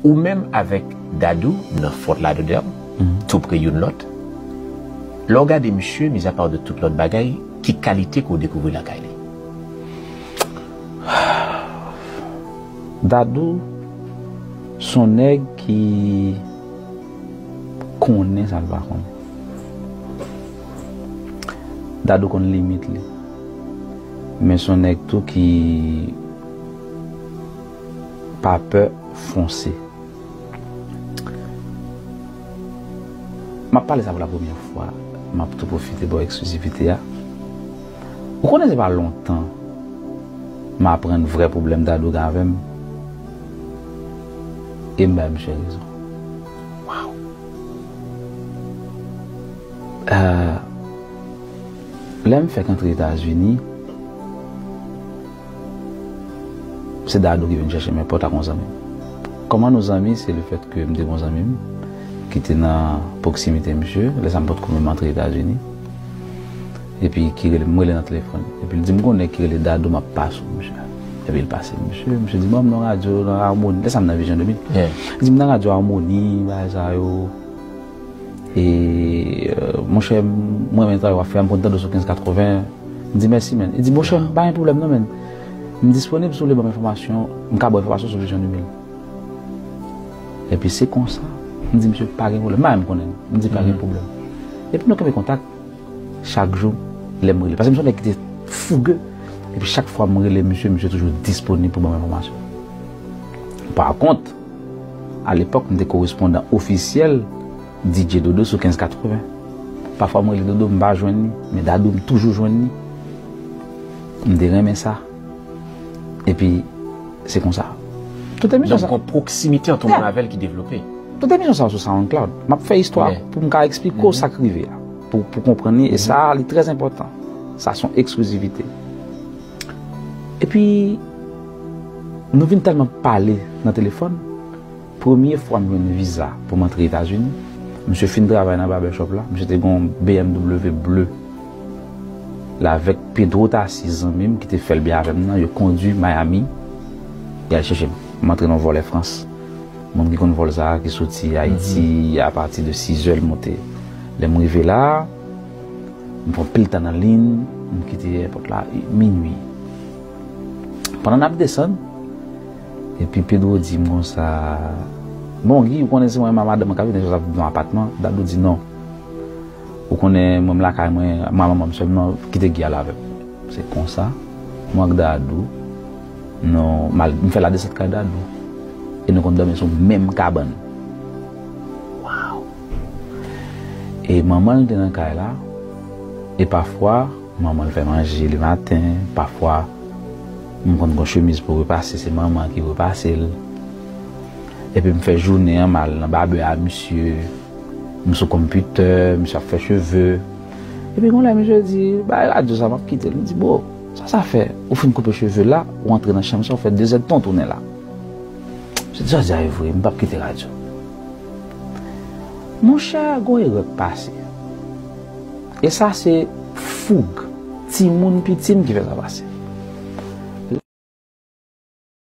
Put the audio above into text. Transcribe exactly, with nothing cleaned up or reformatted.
Ou menm avèk Dadou nan Fort Lauderdale, tou pre youn lòt. Lè w gade misye, mizapa de tout lòt bagay, ki kalite ke w dekouvri lakay li? Dadou se yon nèg ki konnen sa l pa konnen. Dadou konn limit li. Men se yon nèg tou ki pa pè fonse. M ap pale sa pou la premyè fwa. M ap tou pwofite ba w eksklizivite a. Ou konnen se pa lontan m aprann vrè pwoblèm Dadou gen avè m. E m bay misye rezon. Waw. Euh, lè m fèk antre Etazini, se Dadou ki vin chèche m, men pòt ak yon zanmi m. Kòman nou zanmi? Se lefèt ke m te gen yon zanmi m ki te nan pwoksimite misye, lè sa m potko menm antre Etazini. Epi ki rele m, m rele nan telefòn. Epi l di m gon nèg ki rele Dadou, m ap pase w misye. Epi l pase m misye, misye di m, bon, m nan radyo, nan Harmony, lè sa m nan Vision de mil. Li di m nan radyo Harmony, bagay sa yo. E, euh, monchè, m renmen travay w ap fè a, m konn tande w sou kenz katreven. M di mèsi, man. Li di, monchè, pa gen pwoblèm non, man. M disponib si w vle ban m enfòmasyon, m ka ba w enfòmasyon sou Vision de mil. Epi se konsa, m di misye pa gen pwoblèm. M pa menm konnen l. M di pa gen pwoblèm. Epi nou kenbe kontak chak jou lè m rele. Paske m se yon nèg ki te fouge. Epi chak fwa m rele misye, misye toujou disponib pou ban m enfòmasyon. Pa kont, alepòk, m te korespondan ofisyèl D J Dodo sou kenz katreven. Pafwa m rele Dodo, m pa jwenn li, men Dadou, m toujou jwenn li. M te renmen sa. Epi, se konsa. Tout emisyon Donk, sa. Gon pwoksimite ant ou menm avè l ki devlope. Tout emisyon sa yo sou SoundCloud. M ap fè istwa pou m ka eksplike w sa k rive a. Pou, pou konprann li. E sa, li trè enpòtan. Sa se yon eksklizivite. Epi, nou vin tèlman pale nan telefòn. Premye fwa m jwenn viza pou m antre Etazini, misye fin travay nan barbershop la. Misye te gen yon B M W ble. L avèk Pedro Tassis, zanmi m, ki te fè l byen avè m nan, yo kondui Miami. Y al chèche m. M antre nan vòl Air France. Moun ki konn vòl sa a, ki soti Ayiti apati de sizè l monte. Lè m rive la, m pran pil tan nan liy, m kite èpòt la minui. Pandan n ap desann, epi Pedro di m konsa, bon, Guy, ou konnen se mwen, madanm mwen k ap viv nan apatman. Dadou di non. Ou konnen mwen m lakay mwen, manman m sèlman, kite Guy al avè m. Se konsa, mwen ak Dadou, nou, m al, m fè ladesant kay Dadou. E nou konn dòmi sou menm kabann. Waw! E manman l te nan kay la, e pafwa, manman l fè manje le maten, pafwa, m konn gon chemiz pou repase, se manman ki repase l. Epi m fè jounen an, m al nan babè a misye, m sou konpitè, misye ap fè cheve. Epi gon lè misye di, bay radyo sa, m ap kite l. M di, bo, sa sa fè? Ou fin koupe cheve la, ou antre nan chanm sa, ou fè de zèdtan w tounen la. Misye di, sa di a e vre, m p ap kite radyo. Monchè, gon erè k pase. E sa se foug timoun piti m ki fè sa pase.